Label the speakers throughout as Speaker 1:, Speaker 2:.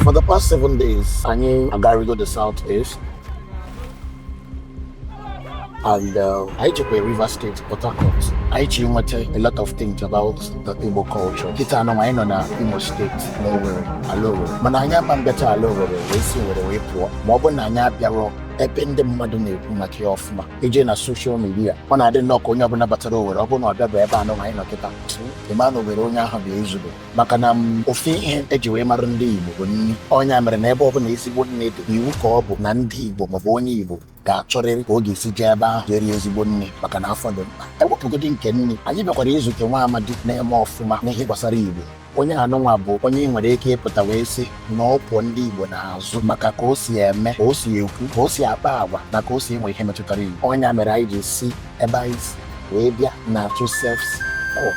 Speaker 1: For the past 7 days, anyị agarigo the South East and anyị jekwa Rivers State, Port Harcourt. Anyị ji nweta a lot of things about the Igbo culture. Kịta anọ anyị nọ na Imo State, na Owerri, ala Owerri. Mana anyị ama mbịacha ala Owerri wee si Owerri wee pụọ ma ọ bụ na anyị abịarọ ebe ndị mmadụ na-ekwu maka ya ọfụma. Ije na social media, ọ na-adị nnọọ ka onye ọbụla batara Owerri, ọ bụrụ na ọ bịaba ebe anọ anyị nọ kịta, ịma na Owerri onye ahụ ga-ezube, maka na ofe ihe eji wee mara ndị Igbo bụ nri. Ọnya mere na ebe ọbụla ezigbo nne dị, iwu ka ọ bụ na ndị Igbo maọbụ onye Igbo ga-achọrịrị ka ọ ga-esi jee ebe ahụ jee rie ezigbo nri, maka na afọ dị mkpa. Ewepụgodi nke nri, anyị bịakwara izute nwa amadi na-eme ọfụma n'ihe gbasara Igbo. Onye anụnwa bụ onye ị nwere ike ịpụta wee sị na ọ kwụ ndị Igbo n'azụ, maka ka o si eme, ka o si ekwu, ka o si akpa agwa na ka o si enwe ihe metụtara Igbo. Ọnya mere anyị ji si ebe anyị si wee bịa na Joseph's Court.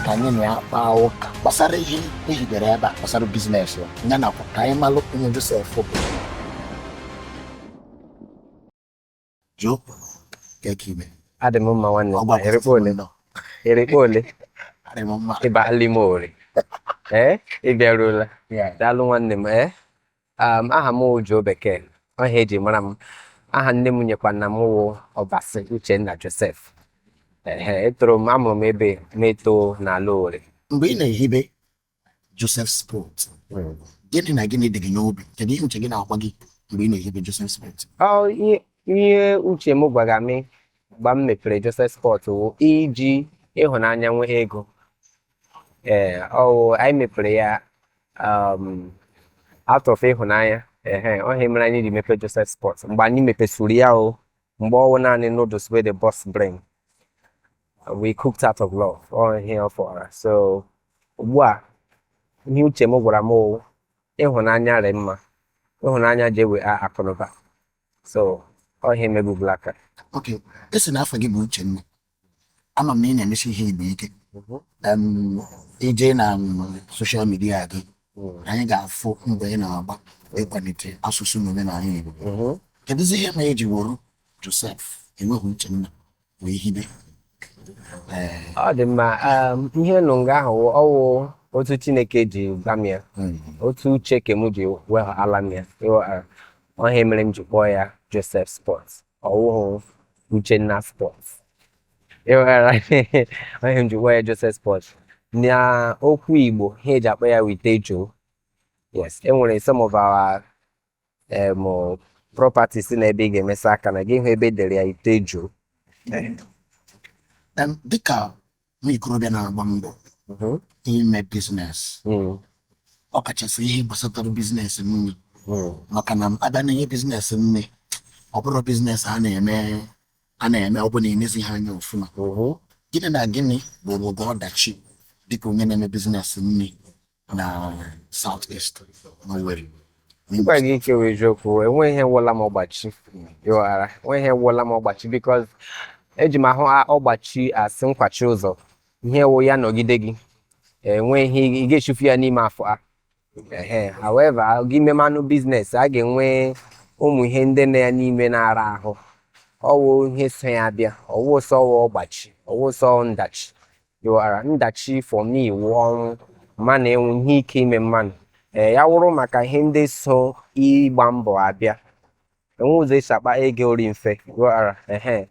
Speaker 1: Ka anyị na ya kpaa ụka gbasara ihe ehibere ebe a, gbasara business ya, ya nakwa ka anyị malụ onye Joseph bụ. Joe, ka ime?
Speaker 2: Adị m mma, nwanne.
Speaker 1: Ọ gbapụtara.
Speaker 2: Erikpo ole?
Speaker 1: Nnọọ.
Speaker 2: Erikpo ole?
Speaker 1: Adị m mma.
Speaker 2: Ịbala ime Owerri. Ee, ị bịaruola.
Speaker 1: Yeah.
Speaker 2: Daalụ, nwanne m. Ee, aha m wụ Joe Bekee. Ọ ihe eji mara m. Aha nne m nyekwa na m wụ Ọbasi Uchenna Joseph. Ehe, etoro m, amụrụ m ebe m eto n'ala Owerri.
Speaker 1: Mgbe ị na-ehibe Joseph Sport, gịnị na gịnị dị gị n'obi? Kedu ihe uche gị na-agwa gị mgbe ị na-ehibe Joseph Sport?
Speaker 2: Ọ ihe uche m gwara m mgbe m mepere Joseph Sport wụ iji ịhụnanya nwee ego. Ee, ọ wụ anyị mepere ya out of ịhụnanya. Ehe, ọ ihe mere anyị ji mepe Joseph Sport. Mgbe anyị mepesuru ya o, mgbe ọ wụ naanị noodles wey the boss bring. We cooked out of love. Ọ ihe ọ fọrọ. So ugbu a, ihe uche m gwara m wụ ịhụnanya rị mma. Ịhụnanya ji ewe akụnụba. So ọ ihe megbubula aka.
Speaker 1: Ok, esi na afọ gị bụ Uchenna. Ama m na ị na-emesi ihe Igbo ike. Ije na social media gị, anyị ga-afụ mgbe ị na-agba ịkwalite asụsụ na omenala Igbo. Kedụzi ihe ma eji wuru Joseph enweghị Uchenna wee hibe? Ee.
Speaker 2: Ọ dị mma. Ihe nụ nga ahụ wụ ọwụ otu Chineke ji gwa m ya, otu uche ke m ji weghala m ya. Ịghọtara? Ọ ihe mere m ji kpọọ ya Joseph Sports, ọwụhụ Uchenna Sports. Ịghọtara? Ọ ihe m ji kpọọ ya Joseph Sports. Na okwu Igbo, ihe eji akpọ ya wite Joe. Yes, e nwere some of our properties na ebe ị ga-emesa aka na gị hụ ebe edere ya ite Joe.
Speaker 1: Dịka nwa ikorobịa na-agba mbọ ime business, ọ kachasị ihe gbasatara business nri, maka na abịa n'ihe business nri, ọ bụrụ business a na-eme ọ bụ na emezighị anya ọfụma, gịnị na gịnị bụ oge ọdachi dịka onye na-eme business nri na South East n'Owerri?
Speaker 2: Gwa gị ike wụ eziokwu, enweghị ihe wụla m ọgbachi. Ịghọtara? Enweghị ihe wụla m ọgbachi, because eji m ahụ ọgbachi asị nkwachi ụzọ. Ihe wụ ya nọgide gị, enweghị ihe ị ga-echufu ya n'ime afọ a. Ehe, however, gị memanụ business, a ga-enwe ụmụ ihe ndị nọ ya n'ime na-ara ahụ. Ọwụ ihe so ya bịa, ọwụ sọ wụ ọgbachi, ọwụ sọ ndachi. Ịghọtara? Ndachi for me wụ ọnwụ, ma na enwe ihe ike ime mmadụ. Ee, ya wụrụ maka ihe ndị so ịgba mbọ abịa, enwe ụzọ esi akpa ego ori mfe. Ịghọtara? Ehe,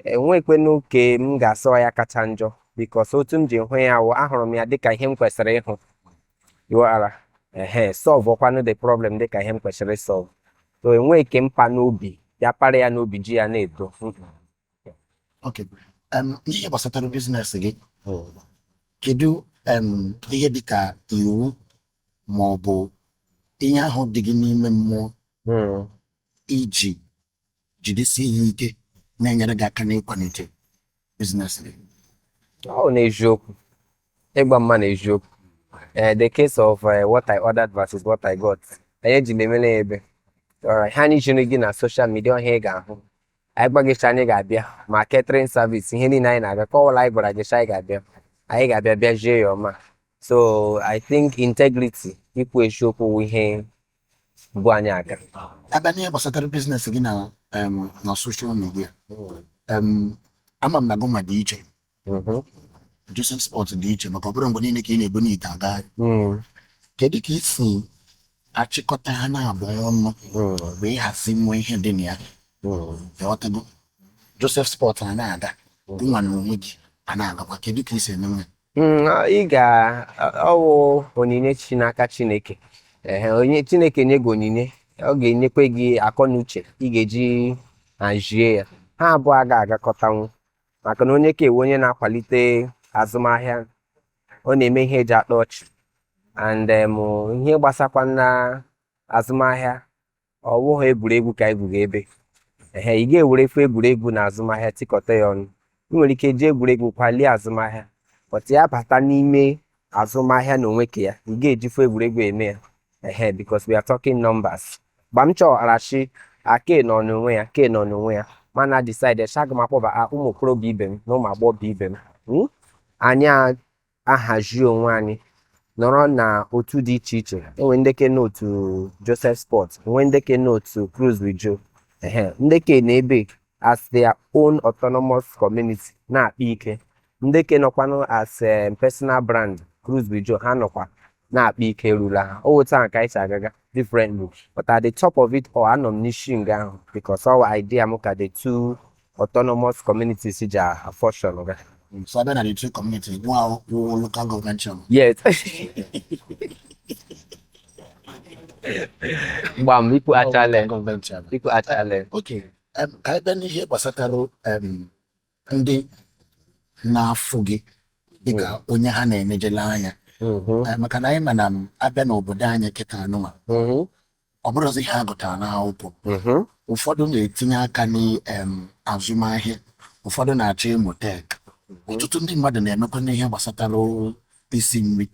Speaker 2: enwekwenu ke m ga-asọ ya kacha njọ, because otu m ji hụ ya wụ ahụrụ m ya dịka ihe m kwesịrị ịhụ. Ịghọtara? Ehe, solve kwanụ the problem dịka ihe m kwesịrị solve. So enweghị ke mpa n'obi ya para ya n'obi ji ya na-eto.
Speaker 1: Ok, ihe gbasatara business gị, kedu ihe dịka iwu ma ọ bụ ihe ahụ dị gị n'ime mmụọ iji jidesie ya ike na-enyere gị aka n'ịkwalite business gị?
Speaker 2: Ọ n'eziokwu, ịgba mma n'eziokwu. The case of what I ordered versus what I got. Anyị eji m emere ya ebe. Alright, ha anyị jiri gị na social media, ọhịa ị ga-ahụ. Anyị gwa gị sị anyị ga-abịa ma catering service, ihe niile anyị na-abịa ka ọbụla anyị gwara gị sị anyị ga-abịa, anyị ga-abịa bịa jie ya ọma. So I think integrity, ikwu eziokwu, wụ ihe bụ anyị aga.
Speaker 1: Abịa n'ihe gbasatara business gị na social media, ama m na gụnwa dị iche. Joseph Sport dị iche maka ọ bụrụ mgbe niile ka ị na-ebu n'ite agagharị. Kedu ka ị si achịkọta ha na-abụọ ọnụ wee hazi nwe ihe dị na ya? Ịghọtago? Joseph Sport a na-aga, gịnwa na onwe gị a na-agakwa. Kedu ka ị si eme ya?
Speaker 2: Ị ga ọwụ onyinye chi n'aka Chineke. Ehe, onye Chineke nye gị onyinye, ọ ga-enyekwa gị akọ na uche ị ga-eji hazie ya. Ha abụọ aga agakọtanwu, maka na onye ka ewe onye na-akwalite azụmahịa, ọ na-eme ihe eji akpa ọchị and ihe gbasakwa na azụmahịa, ọ wụghị egwuregwu ka egwughị ebe. Ehe, ị ga-ewerefu egwuregwu na azụmahịa tikọta ya ọnụ. Ị nwere ike ji egwuregwu kwalie azụmahịa, but ya bata n'ime azụmahịa na onwe ka ya, ị ga-ejifu egwuregwu eme ya. Ehe, because we are talking numbers. Gba m chọghara chi a, ke nọ n'onwe ya, ke nọ n'onwe ya, mana decide sha aga m akpọba ụmụ okorobịa ibe m na ụmụ agbọghọbịa ibe m. Anyị ahazi onwe anyị nọrọ na otu dị iche iche. Enwe ndị ke n'otu Joseph Sport, enwe ndị ke n'otu Cruise with Joe. Ehe, ndị ke na ebe as their own autonomous community na-akpa ike, ndị ke nọkwanụ as personal brand Cruise with Joe, ha nọkwa na-akpa ike ruru ha o otu ahụ ka anyị si agaga differently. But at the top of it all, anọ m n'isi nga ahụ because our idea m ka the two autonomous communities ji a function ga.
Speaker 1: So abịa na the two communities, nwa wụ local government chairman?
Speaker 2: Yes, gbam, ikwu achala.
Speaker 1: Local government chairman.
Speaker 2: Ikwu achala.
Speaker 1: Okay, ka anyị bịa n'ihe gbasatara ndị na-afụ gị dịka onye ha na-enejele anya. Maka na anyị ma na m abịa n'obodo anyị kịta anụnwa, ọ bụrụzi ihe a gụtara n'akwụkwọ. Ụfọdụ na-etinye aka n'azụmahịa, ụfọdụ na-achọ ịmụ tech, ọtụtụ ndị mmadụ na-emekwa n'ihe gbasatara isi nri.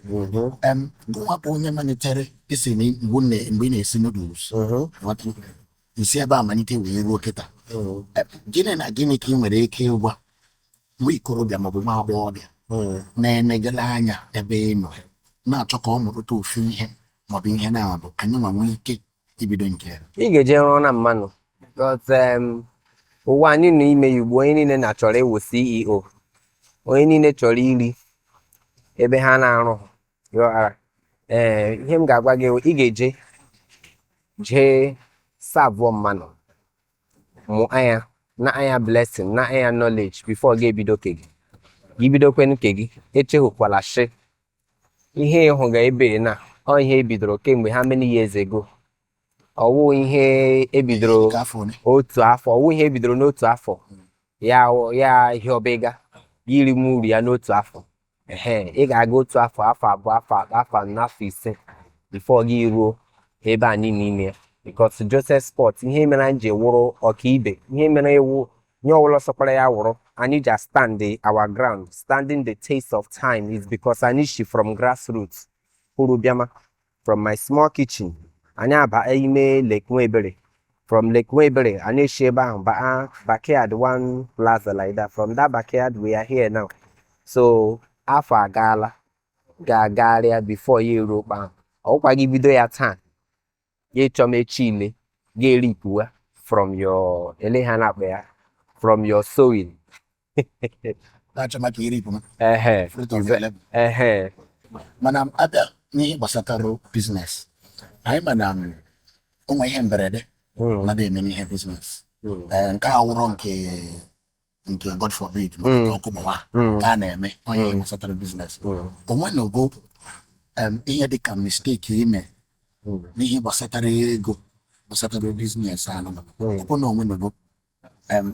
Speaker 1: Gụnwa bụ onye malitere isi nri mgbe ị na-esi noodles, ghọta? Nsi ebe a malite wee ruo kịta. Gịnị na gịnị ka ị nwere ike ịgwa nwa ikorobịa maọbụ nwa agbọghọbịa na-enegala anya ebe ị nọ na-achọ ka ọ mụrụta ofu ihe maọbụ ihe na-abụ ka anyị nwa nwee ike ibido nke ya?
Speaker 2: Ị ga-eje rụọ na mmanụ, because ụwa anyị nọ ime ya ugbu, onye niile na-achọrọ ịwụ CEO, onye niile chọrọ iri ebe ha na-arụ. Ghọtara? Ee, ihe m ga-agwa gị wụ, ị ga-eje jee savụọ mmanụ, mụ anya na anya blessing na anya knowledge before gị ebido ke gị. Gị bidokwen nke gị, echefukwala shi ihe ịhụ ga ebe na ọ ihe ebidoro kemgbe how many years ago. Ọwụ ihe ebidoro
Speaker 1: Nke afọ ole?
Speaker 2: Otu afọ. Ọwụ ihe ebidoro n'otu afọ ya ya ihe ọbịga iri m uru ya n'otu afọ. Ehe, ị ga-aga otu afọ, afọ 2, afọ 3, afọ 4, afọ 5 before gị ruo ebe a niile ime ya. Because Joseph Sport, ihe mere anyị ji wụrụ ọkaibe, ihe mere iwu ihe ọbụla sọkwara ya wụrụ, anyị ji stand our ground, standing the test of time, is because anyị shi from grassroots hụrụ bịama from my small kitchen, anyị aba ime Lake Nwebere. From Lake Nwebere, anyị esi ebe ahụ baa backyard, one plaza like that. From that backyard, we are here now. So afọ agaala ga-agagharịa before ya eruo kpa ahụ. Ọkwa gị bido ya taa, ya ịchọ m echi ile ga-eripụwa from your ele ha na-akpa ya from your sowing.
Speaker 1: Na-achọ maka iripụ m
Speaker 2: ehe
Speaker 1: fruit of the labor. Mana abịa n'ihe gbasatara business, anyị ma na o nwee ihe mberede na eme n'ihe business. Nke a wụrọ nke God forbid ma ọkụ gbawa ka a na-eme onye ihe gbasatara business. O nwenogo ihe dịka mistake ime n'ihe gbasatara ego, gbasatara business anụ? Ọ bụ na o nwenogo,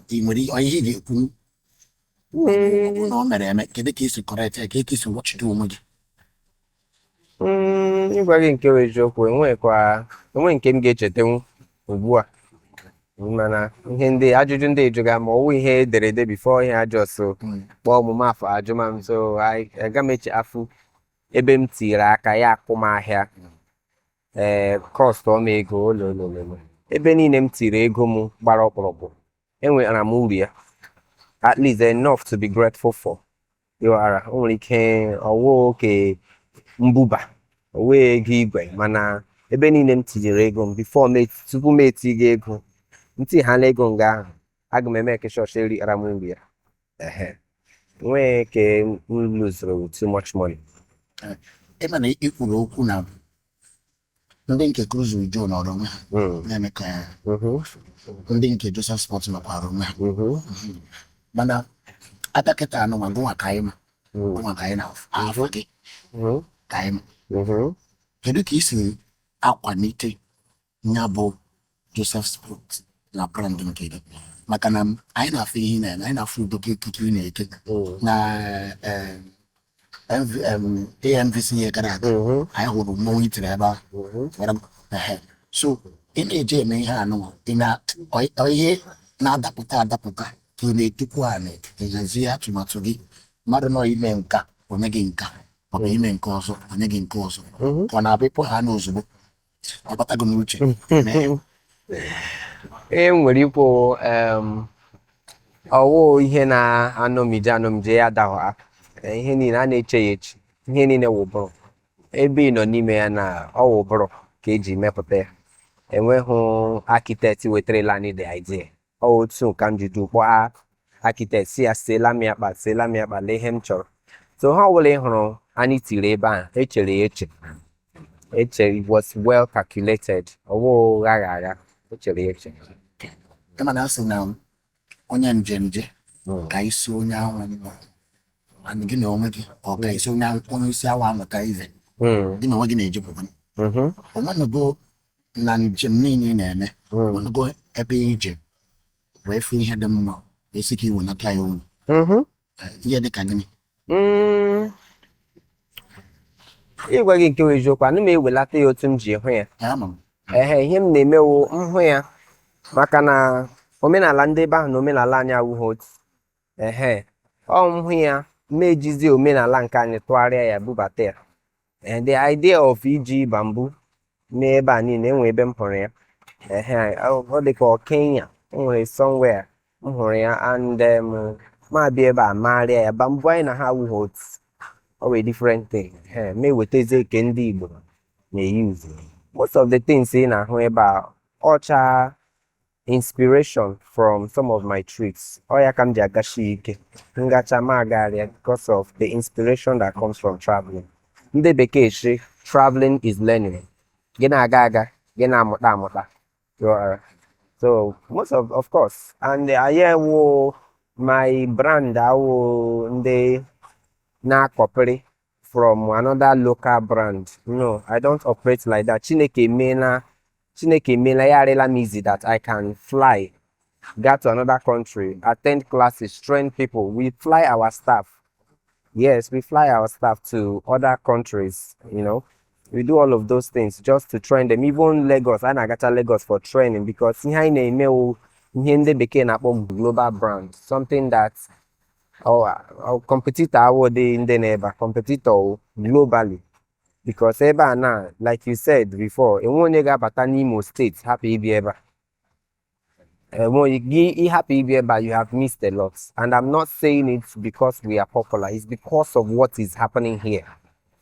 Speaker 1: ị nwere ihe ị ga-ekwu? Ọ bụ na o mere eme, kedu ka isi correct ya, ka isi wọchite onwe gị?
Speaker 2: Ịgwa gị nke bụ eziokwu, enwekwa enwe nke m ga-echetanwu ugbu a, mana ihe ndị ajụjụ ndị ịjụga ma ọwụ ihe ederede before ihe ajọsụ kpọọ ọmụmụ afọ ajụma m, so aga m eche afụ ebe m tiri aka ya akụ m ahịa ee cost ọm ego ololololo. Ebe niile m tiri ego m gbara ọkpụrụkpụ, enwetara m uru ya, at least enough to be grateful for. Ịghọtara? O nwere ike ọwụ oke mbuba owe ego igwe, mana ebe niile m tinyere ego m before m tupu m etiga ego m tighala ego nga ahụ, aga m eme ka chọọchị erighara m uru ya. Ehe. Enweghị ke m lose too much money.
Speaker 1: Ebe na ị kwuru okwu na ndị nke Cruise with Joe nọrọ onwe ha na-eme ka ndị nke Joseph Sport nọkwara onwe ha, mana abịa kịta anụnwa, gụnwa ka anyị ma, gụnwa ka anyị na-afụ gị ka anyị ma. Kedu ka ị si akwalite ya bụ Joseph Sport na brand nke gị? Maka na anyị na-afụ ihe ị na-eme, anyị na-afụ udo gị, ekike ị na-eke na AMVC ihe gara aga. Anyị hụrụ mmọnwụ itiri ebe ahụ. Ehe. So ị na-eje eme ihe anụnwa, ị na ọ ihe na-adapụta adapụta ka ị na-etukwu anị ịhazie atụmatụ gị? Mmadụ nọ ime nka onye gị nka, ọ bụ ime nke ọzọ onye gị nke ọzọ, ka ọ na-abụ ịpụ ha n'ozugbo ọ batago n'uche mee?
Speaker 2: Ihe m nwere ikwu, ọwụ ihe na-anọmije anọmije ya dahụ. Ihe niile a na-eche ya eche, ihe niile wụ ụbụrụ ebe ị nọ n'ime ya na ọ wụ ụbụrụ ka eji mepụta ya. Enweghị architect wetarala anyị the idea. Ọ wụ otu ka m ji du kpọọ architect, si ya siela m ya kpa, siela m ya kpa, lee ihe m chọrọ. So ha ọbụla ị hụrụ anyị tiri ebe a, echere ya eche eche. It was well calculated. Ọwụ agha agha, echere ya eche.
Speaker 1: Kama na asị na onye njenje ka isi onye ahụ mma, and gị na onwe gị, ọ ka isi onye onye isi awa amụta ize. Gị na onwe gị na-ejupụta onwenugo na njem niile ị na-eme, onwenugo ebe ije wee fụ ihe dị mma esi ka iwenata ya ụlọ? Ihe dị ka gịnị?
Speaker 2: Ịgwa gị nke bụ eziokwu, ana m ewelata ya otu m ji hụ ya.
Speaker 1: Ya ama m.
Speaker 2: Ehe, ihe m na-emewo nhụ ya, maka na omenala ndị ebe ahụ na omenala anyị awụghị otu. Ehe, ọ nhụ ya, ma ejizi omenala nke anyị tụgharịa ya bubata ya. Eh, the idea of iji bamboo mee ebe a niile, enwe ebe m hụrụ ya. Ehe, ọ dị ka ọ Kenya, o nwere somewhere m hụrụ ya, and ma bịa ebe a marịa ya. Bamboo anyị na ha awụghị otu, ọ wee different thing. Ehe, ma ewetazie nke ndị Igbo na-use. Most of the things ị na-ahụ ebe a, ọcha inspiration from some of my trips. Ọ ya ka m ji agashi ike ngacha ma agagharịa, because of the inspiration that comes from traveling. Ndị bekee sị traveling is learning. Gị na-aga aga, gị na-amụta amụta. So most of course, and anyị ewu my brand awụ ndị na-akọpịrị from another local brand. No, I don't operate like that. Chineke emeela, Chineke emeela ya arịla m easy that I can fly, go to another country, attend classes, train people. We fly our staff. Yes, we fly our staff to other countries. We do all of those things just to train them. Even Lagos, a na-agacha Lagos for training, because ihe anyị na-eme wụ ihe ndị bekee na-akpọ global brand, something that our competitor awụdị ndị na-ebe a, competitor wụ globally, because ebe a na, like you said before, enwe onye ga-abata n'Imo Steeti hapụ ịbịa ebe a. Enwe onye gị ịhapụ ịbịa ebe a, you have missed a lot. And I'm not saying it because we are popular, it's because of what is happening here,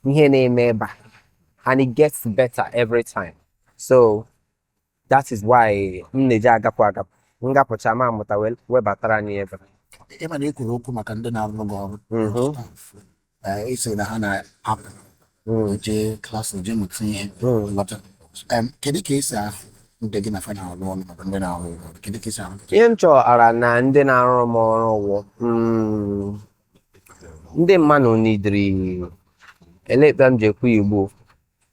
Speaker 2: ihe na-eme ebe a, and it gets better every time. So that is why m na-eji agapụ agapụ, ngapụcha ma amụta wee webatara anyị ebe a.
Speaker 1: Ịma na ị kwuru okwu maka ndị na-arụ gị ọrụ, staff. Ị sị na ha na-apụ jee class, jee mụta ihe. Ghọta. Kedu ka esi ahụ ndị gị na fa na-arụ ọrụ, maọbụ ndị na-arụ ọrụ? Kedu ka esi ahụ?
Speaker 2: Ihe m chọrọ na ndị na-arụ m ọrụ wụ ndị mmadụ nidiri elekpe m ji ekwu Igbo.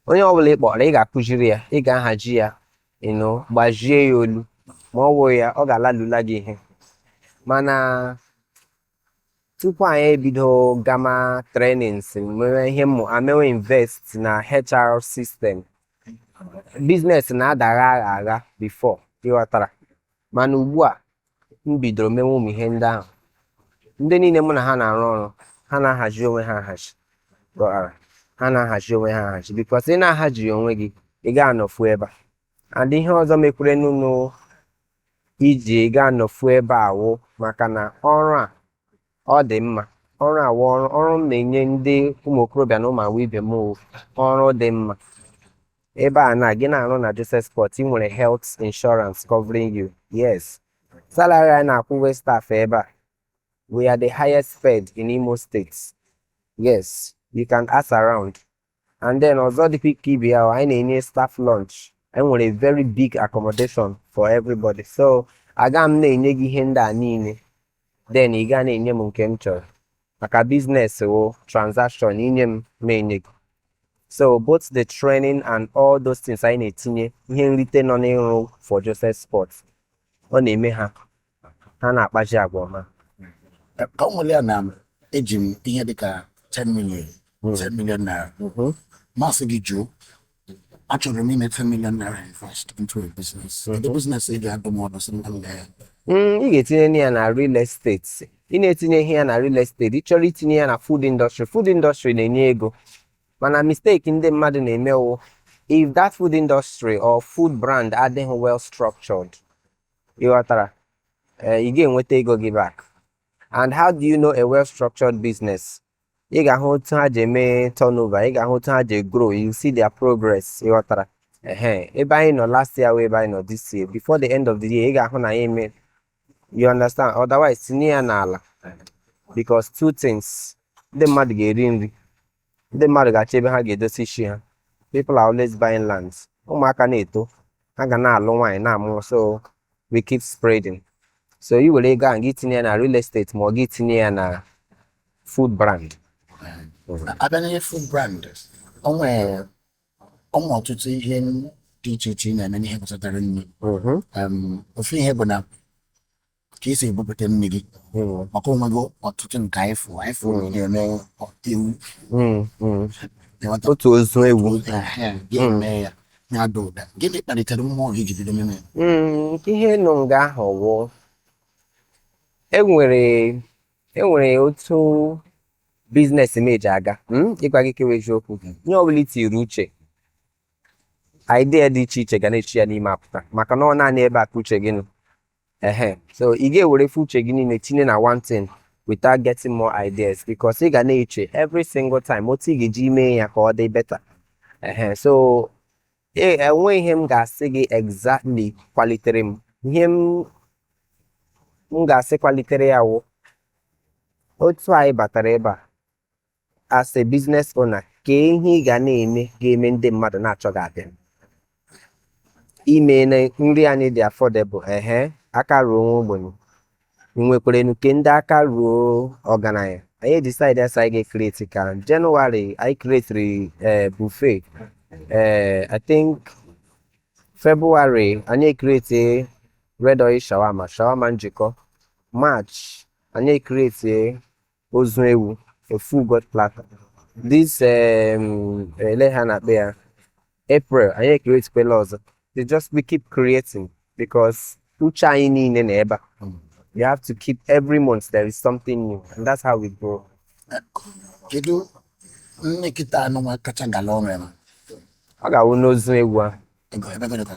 Speaker 2: Onye ọbụla ị kpọrọ, ị ga-akụziri ya, ị ga-ahazi ya, gbajie ya olu, ma ọ wụghị ya, ọ ga-alalula gị ihe. Mana tupu anyị ebido gama trainings, mewe ihe mmụ, amewe invest na HR system, business na-adagha agha agha before, ịghọtara? Mana ugbu a m bidoro mewe ụmụ ihe ndị ahụ, ndị niile mụ na ha na-arụ ọrụ, ha na-ahazi onwe ha ahazi. Ghọtara? Ha na-ahazi onwe ha ahazi, because ị na-ahazi onwe gị, ị ga-anọfu ebe a. And ihe ọzọ mekwere nụnụ iji ga-anọfu ebe a wụ maka na ọrụ a, ọ dị mma. Ọrụ a wụ ọrụ m na-enye ndị ụmụ okorobịa na ụmụ agbọghọ ibe m wụ ọrụ dị mma. Ebe a na gị na-arụ na Joseph Sport, ị nwere health insurance covering you. Yes, salary anyị na-akwụwe staff ebe a. We are the highest paid in Imo State. Yes, you can ask around. And then ọzọ dịkwa ike ibe ya, anyị na-enye staff lunch. Anyị nwere a very big accommodation for everybody. So aga m na-enye gị ihe ndị a niile, then ị ga na-enye m nke m chọrọ, maka business wụ transaction, inye m ma enye gị. So both the training and all those things anyị na-etinye, ihe nrite nọ n'ịrụ for Joseph Sports, ọ na-eme ha ha na-akpaji agwa ọma.
Speaker 1: Ka ọ nwere ya na eji m ihe dịka 10 million, 10 million naira, masị gị jụọ, achọrọ m ime 10 million naira invest into a business. Kedu business ị ga-adụ m ọdụ sị m lee?
Speaker 2: Ị ga-etinye ya na real estate. Ị na-etinye ihe ya na real estate, ị chọrọ itinye ya na food industry. Food industry na-enye ego, mana mistake ndị mmadụ na-eme wụ, if that food industry or food brand adịghị well structured, ị ghọtara, ị ga-enweta ego gị back. And how do you know a well structured business? Ị ga-ahụ otu ha ji eme turnover, ị ga-ahụ otu ha ji grow, you see their progress, ị ghọtara. Ehe, ebe anyị nọ last year wee ebe anyị nọ this year, before the end of the year, ị ga-ahụ na ya eme, you understand? Otherwise, tinye ya n'ala, because two things: ndị mmadụ ga-eri nri, ndị mmadụ ga-achọ ebe ha ga-edosi isi ha. People are always buying lands. Ụmụaka na-eto, ha ga na-alụ nwaanyị, na-amụ, so we keep spreading. So ị were ego ahụ gị tinye ya na real estate ma ọ gị tinye ya na food brand.
Speaker 1: Abịa n'ihe food brand, o nwere ọtụtụ ihe dị iche iche ị na-eme n'ihe gbasatara nri. Ofu ihe bụ na ka esi ebupụta nri gị, maka onwego ọtụtụ nke anyị fụ na-eme ewu. Ịghọta?
Speaker 2: Otu ozu ewu.
Speaker 1: Ehe, gị eme ya na-ada ụda. Gịnị kpalitere mmụọ gị ji bido meme ya?
Speaker 2: Ihe nọ nga ahụ wụ, enwere otu business m eji aga, ịgwa gị kewa eziokwu, ihe ọbụla itiri uche, idea dị iche iche ga na-echi ya n'ime apụta, maka na ọ naanị ebe a ka uche gị nọ. Ehe, so ị ga-ewerefu uche gị niile tinye na one thing without getting more ideas, because ị ga na-eche every single time otu ị ga-eji mee ya ka ọ dị better. Ehe, so enwe ihe m ga-asị gị exactly kwalitere m. Ihe m ga-asị kwalitere ya wụ otu anyị batara ebe a as a business owner, kee ihe ị ga na-eme ga-eme ndị mmadụ na-achọ gị abịa. Ime na nri anyị dị affordable, ehe, aka ruo nwa ogbenye, nwekwara nke ndị aka ruo ọgaranya. Anyị decide as anyị ga-create ka January anyị create buffet. I think February anyị create red oil shawarma, shawarma njikọ. March anyị create ozu ewu, a full goat platter. This ele ha na-akpọ ya, April anyị create kwela ọzọ. They just, we keep creating because uche anyị niile na ebe a. You have to keep, every month there is something new, and that's how we grow.
Speaker 1: Kedu nne kịta anụnwa kacha gala ọrụ ya?
Speaker 2: Ọ ga-awụ n'ozu ewu ahụ.
Speaker 1: Ego ebe ego dịka?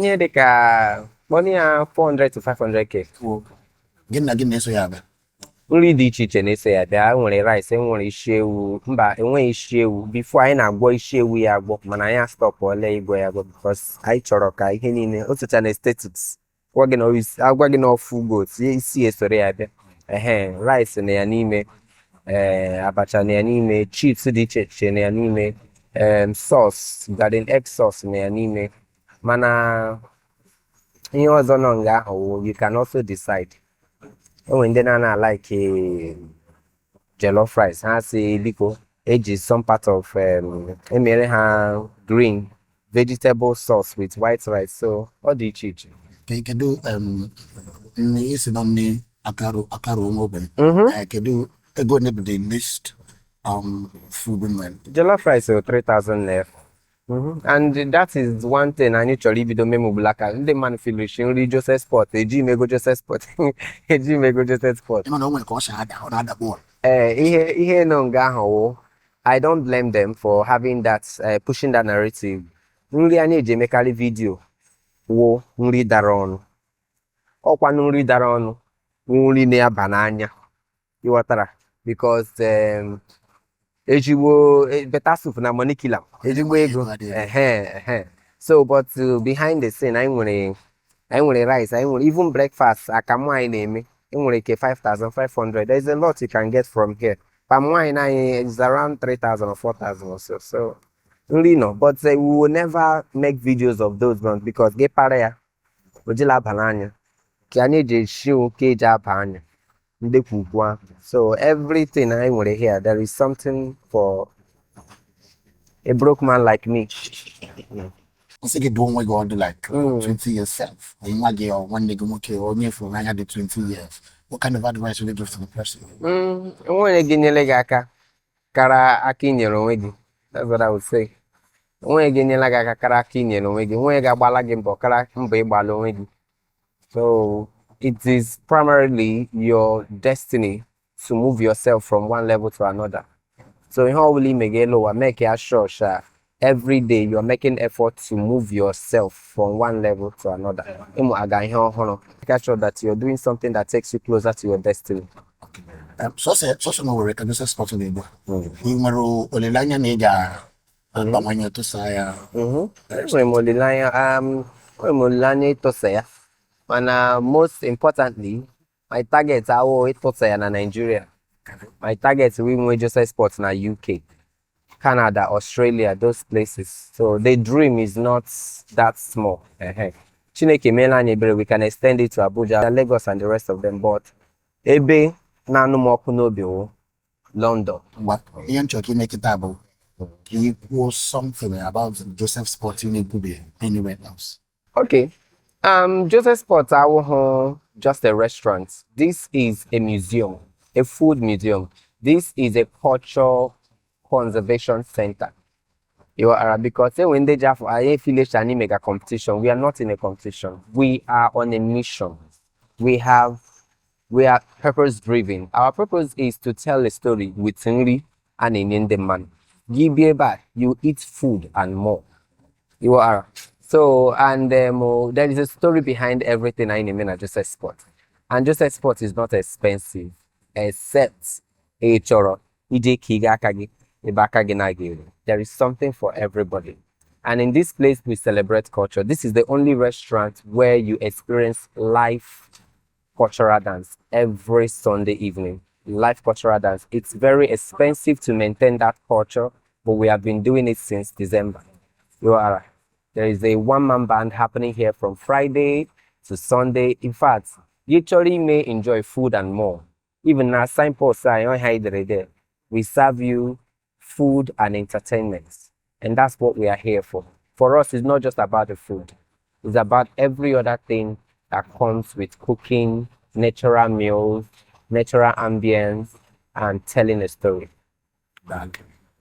Speaker 2: Ihe dị ka kpọnye ya 400 to 500K.
Speaker 1: Gị na gị na-eso ya abịa?
Speaker 2: Nri dị iche iche na-eso ya bịa. Enwere rice, enwere isi ewu, mba, enweghị isi ewu. Before anyị na-agwọ isi ewu ya agwọ, mana anyị astọpụọla ịgwọ ya agwọ because anyị chọrọ ka ihe niile o socha na aesthetics. Gwa gị na agwa gị na ofu goat, isi esoro ya bịa. Ehe, rice na ya n'ime, ee, abacha na ya n'ime, chips dị iche iche na ya n'ime, sauce, garden egg sauce na ya n'ime. Mana ihe ọzọ nọ nga ahụ wụ, you can also decide. Enwere ndị na-ana like jollof rice, ha si biko eji some part of emere ha green vegetable sauce with white rice, so ọ dị iche iche.
Speaker 1: Kedu nne isi nọ nne akarụ onwe ogbenye? Kedu ego ole bụ the least food nwere?
Speaker 2: Jollof rice bụ 3000 naira. And that is one thing anyị chọrọ ibido meme ka ndị mmadụ filishi nri Joseph Spot, eji m ego Joseph Spot, eji m ego Joseph Spot.
Speaker 1: Ịma na o nwere ka ọ si ada, ọ na-ada bọọlụ.
Speaker 2: Ee, ihe nọ nga ahụ wụ, I don't blame them for having that pushing that narrative. Nri anyị eji emekarị video wụ nri dara ọnụ. Ọkwanụ nri dara ọnụ wụ nri na-aba n'anya, ịghọtara, because ezigbo better soup na money killer, ezigbo ego.
Speaker 1: Ego adịghị.
Speaker 2: Ehe. So but behind the scene, anyị nwere rice, anyị nwere even breakfast, akamụ anyị na-eme. Ị nwere ike 5,500. There is a lot you can get from here. Palm wine anyị is around 3,000 or 4,000 or so. So nri nọ, but we will never make videos of those ones because gị para ya ojila aba n'anya ka anyị eji esi ka eji aba anya ndị kwukwu ahụ. So everything anyị nwere here, there is something for a broke man like me.
Speaker 1: Nsị gị dụọ onwe gị ọdụ like 20 years self, nwa gị or nwanne gị nwoke, onye fụrụ n'anya dị 20 years, what kind of advice would you give to the person?
Speaker 2: Enwere gị nyere gị aka kara aka inyere onwe gị. That's what I would say. Onwe gị nyere gị aka kara aka inyere onwe gị. Onwe gị agbala gị mbọ kara mbọ ịgbala onwe gị. So it is primarily your destiny to move yourself from one level to another. So ihe ọbụla ime gị elu ụwa, make ya sure sha every day you are making effort to move yourself from one level to another. Ịmụ aga ihe ọhụrụ. Make sure that you're doing something that takes you closer to your destiny.
Speaker 1: Sọsọ na Owerri ka Joseph Spot na-egbu. Ị nwere olileanya na ị ga-abawanye, tụsa ya?
Speaker 2: Enwere m olileanya ịtụsa ya, mana most importantly, my target awụ ịtụsa ya na Nigeria. My target wụ inwe Joseph Spot na UK, Canada, Australia, those places. So the dream is not that small. Ehe. Chineke meela anyị ebere, we can extend it to Abuja, Lagos and the rest of them, but ebe na-anụ m ọkụ n'obi wụ London.
Speaker 1: Ngwa, ihe m chọrọ ka ime kịta bụ ka ị kwuo something about Joseph Spot ị na-ekwubeghị anywhere else.
Speaker 2: Okay. Joseph Spot awụghị just a restaurant. This is a museum, a food museum. This is a culture conservation center. You are, because when they just anyị feel anyị mega competition. We are not in a competition. We are on a mission. We are purpose driven. Our purpose is to tell a story with nri a na-enye ndị mmadụ. Gị bịa ebe a, you eat food and more. You are. So, and oh, there is a story behind everything I name at Joseph Spot. And Joseph Spot is not expensive, except ị chọrọ ije ka ị ga aka gị ebe aka gị na-aga eru. There is something for everybody. And in this place, we celebrate culture. This is the only restaurant where you experience live cultural dance every Sunday evening. Live cultural dance. It's very expensive to maintain that culture, but we have been doing it since December. You are. There is a one-man band happening here from Friday to Sunday. In fact, you actually may enjoy food and more. Even now, signpost sign on there. We serve you food and entertainment. And that's what we are here for. For us, it's not just about the food. It's about every other thing that comes with cooking, natural meals, natural ambience, and telling a story.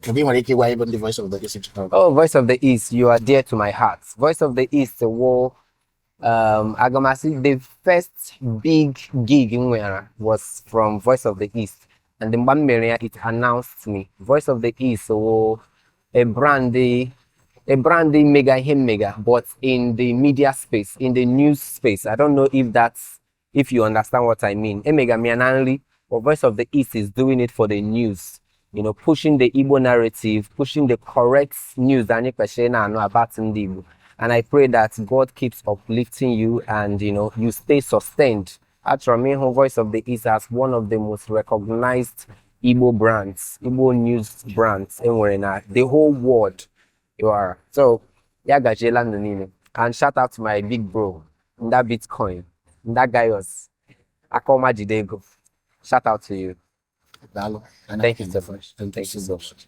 Speaker 1: Kedu ị nwere ike ịgwa ebe ndị Voice of the East chọrọ?
Speaker 2: Oh, Voice of the East, you are dear to my heart. Voice of the East, wo Agamasi, the first big gig m nwere was from Voice of the East. And the mgbe m mere ya, it announced me. Voice of the East wo a brand mega ihe mega, but in the media space, in the news space. I don't know if you understand what I mean. Emega m ya na nri, but Voice of the East is doing it for the news. Pushing the Igbo narrative, pushing the correct news anyị kwesịrị na-anụ about ndị Igbo. And I pray that God keeps uplifting you and you stay sustained. Achọrọ m ịhụ Voice of the East as one of the most recognized Igbo brands, Igbo news brands enwere na the whole world. You are. So, ya gajiela ndụ niile. And shout out to my big bro, Nda Bitcoin, Nda Gaius, Akoma Jidego. Shout out to you.
Speaker 1: Daalụ.
Speaker 2: Thank you so much.
Speaker 1: Thank you
Speaker 2: Thank you
Speaker 1: so
Speaker 2: so
Speaker 1: much.
Speaker 2: much.